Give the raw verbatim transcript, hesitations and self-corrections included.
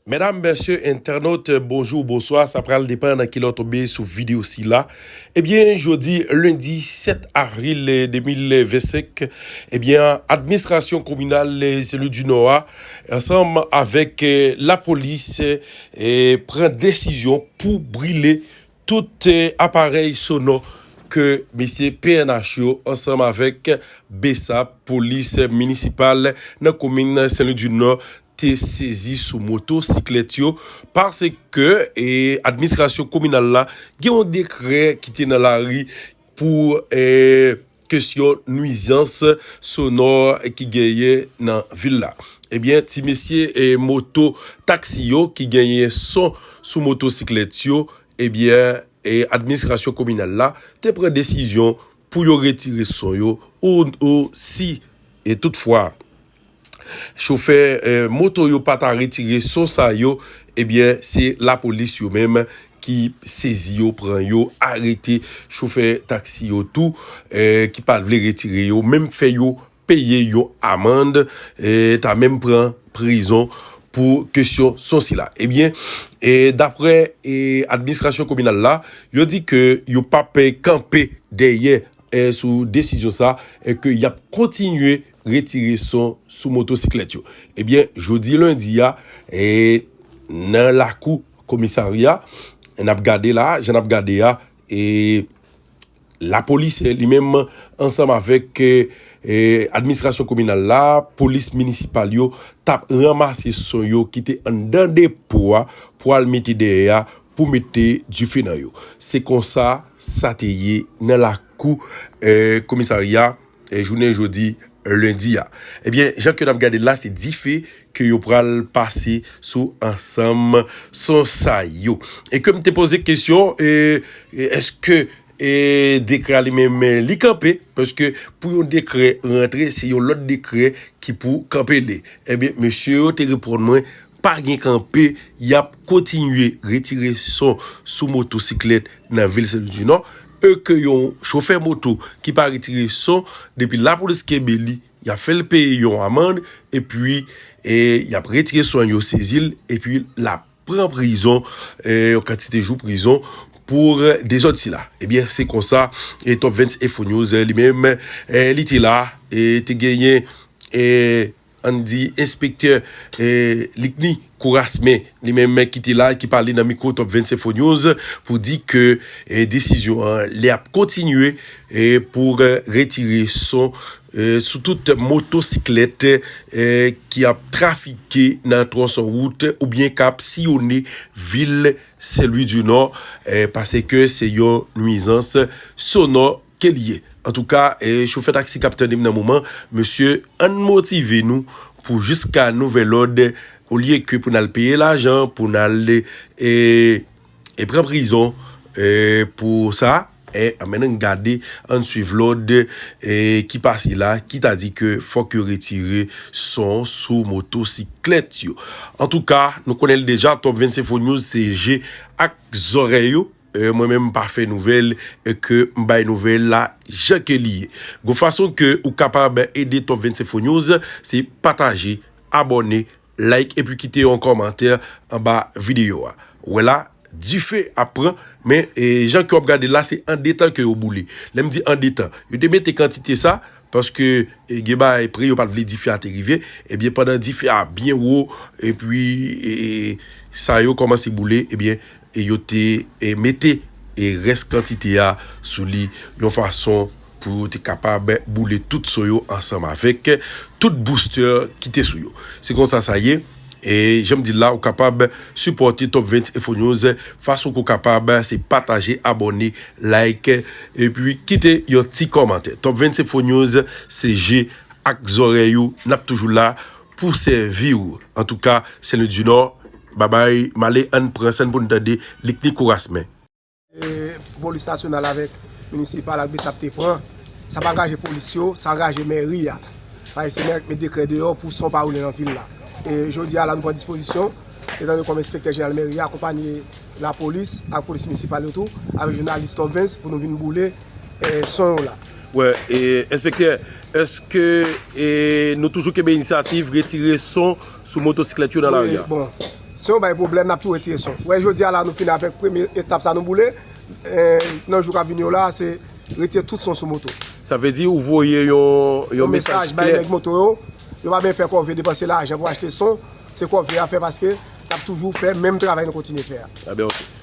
Medam, mesye, entènot, bonjou, bonswa. Sa pral depann nan kilè w tonbe sou videyo sila. Ebyen, jodi lendi sèt avril de mil vennsenk, ebyen, administrasyon kominal Sen Lwi di Nò a, ansanm avèk, eh, lapolis, eh, pran desizyon pou brile tout, eh, aparèy sonò ke mesye P N H yo ansanm avèk BSAP, polis minisipal nan komin Sen Lwi di Nò, te sezi sou motosiklèt yo, paske, eh, administrasyon kominal la gen yon dekrè ki te nan lari pou, eh, kesyon nwizans sonò ki genyen nan vil la. Ebyen, ti mesye, eh, moto taksi yo ki genyen son sou motosiklèt yo, ebyen, eh, administrasyon kominal la te pran desizyon pou yo retire son yo, ou, ou si, e toutfwa, chofè, eh, moto yo pa ta retire son sa yo, ebyen, se lapolis yo menm ki sezi yo, pran yo, arete chofè taksi yo tou, eh, ki pa t vle retire yo, menm fè yo peye yon amann, eh, ta menm pran prizon pou kesyon son sila. Ebyen, eh, daprè, eh, administrasyon kominal la, yo di ke yo p ap kanpe dèyè, eh, sou desizyon sa, e ke y ap kontinye retire son sou motosiklèt yo. Ebyen, jodi lendi a, eh, nan lakou komisarya, n ap gade la, jan n ap gade a, eh, lapolis, eh, li menm ansanm avèk, eh, eh, administrasyon kominal la, polis minisipal yo t ap ranmase son yo ki te anndan depo a pou al mete dèyè a pou mete dife nan yo. Se konsa sa te ye nan lakou, eh, komisarya, eh, jounen jodi lendi a. Ebyen, jan ke n ap gade la, se dife ke yo pral pase sou ansanm son sa yo. E ke m te poze kesyon, eh, eh, èske, eh, dekrè a li menm, eh, li kanpe? Paske pou yon dekrè rantre, se yon lòt dekrè ki pou kanpe li. Ebyen, mesye yo te reponn mwen, pa gen kanpe, y ap kontinye retire son sou motosiklèt nan vil Sen Lwi di Nò, e ke yon chofè moto ki pa retire son, depi lapolis kenbe li, y ap fè l peye yon amann, epi, e, y ap retire son yo, sezi l, epi l ap pran prizon, e, yon kantite jou prizon pou, e, dezòd sila. Ebyen, se konsa, e, Top Vingt Info News, e, li menm, e, li te la, e, te genyen, e, ann di, enspektè, e, Likni Kourasmen, li menm ki te la, ki pale nan mikwo Top Vingt Info News pou di ke, e, desizyon an, li ap kontinye, e, pou, e, retire son, e, sou tout motosiklèt, e, ki ap trafike nan twonson wout oubyen k ap siyone vil Sen Lwi di Nò, e, paske se yon nwizans sonò ke li ye. Antouka, e, chofè taksi k ap tande m nan moman, mesye, ann motive nou pou jiska nouvèl òd, olye ke pou n al peye lajan, pou n al, e, e pran prizon, e, pou sa, e, anben ann gade, ann swiv lòd, e, ki pase la, ki ta di ke fòk yo retire son sou motosiklèt yo. Antouka, nou konnen l deja, Top Vingt Info News, se je ak zòrèy ou. E, mwen menm, m pa fè nouvèl, e ke m bay nouvèl la jan ke li ye. Gon fason ke ou kapab ede Top Vingt Info News, se pataje, abòne, like, epi kite yon kòmantè anba videyo a. Ou wè la, dife ap pran, men, e, jan ke w ap gade la, se an detan ke yo boule. Lè m di an detan, yo te mete kantite sa, paske, e, gen bagay pre yo pa t vle dife a te rive, ebyen, pandan dife a byen wo, epi, e, sa yo kòmanse boule, ebyen, e yo te, e, mete, e, rès kantite a sou li, yon fason pou yo te kapab boule tout son yo ansanm avèk tout boustè ki te sou yo. Se konsa sa ye. E jan m di l la, ou kapab sipòte Top Vingt Info News fason ke w kapab, se pataje, abòne, like, epi kite yon ti kòmantè. Top Vingt Info News, se je ak zòrèy ou, n ap toujou la pou sèvi w. Antouka, Sen Lwi di Nò, babay, m ale, ann pran sèn pou n tande Likni Kourasmen. E, polis nasyonal avèk minisipal ak BSAP te pran, sa pa angaje polis yo, sa angaje mèri a. Paske se mèri ki met dekrè deyò pou son pa woule nan vil la. E jodi a la, nou pran dispozisyon, etan donné kòm enspektè jeneral mèri a, akonpanye lapolis ak polis minisipal yo tou, avèk jounalis Top Vingt pou nou vin boule, e, son yo la. Wè, e, enspektè, èske, e, nou toujou kenbe inisyativ retire son sou motosiklèt yo nan lari a? Wi, bon, Si yon bay pwoblèm, n ap tou retire son. Wè, jodi a la, nou fini avèk premye etap sa nou boule. Eh, nan jou k ap vini yo la, se retire tout son sou moto. Sa vle di ou voye yon, yon Yon mesaj mesaj bay klè. Nèg moto yo. Yo pa bezwen fè kòve depanse lajan pou achte son. Se kòve a fè paske n ap toujou fè menm travay nou kontinye fè a. Ah ben, ok.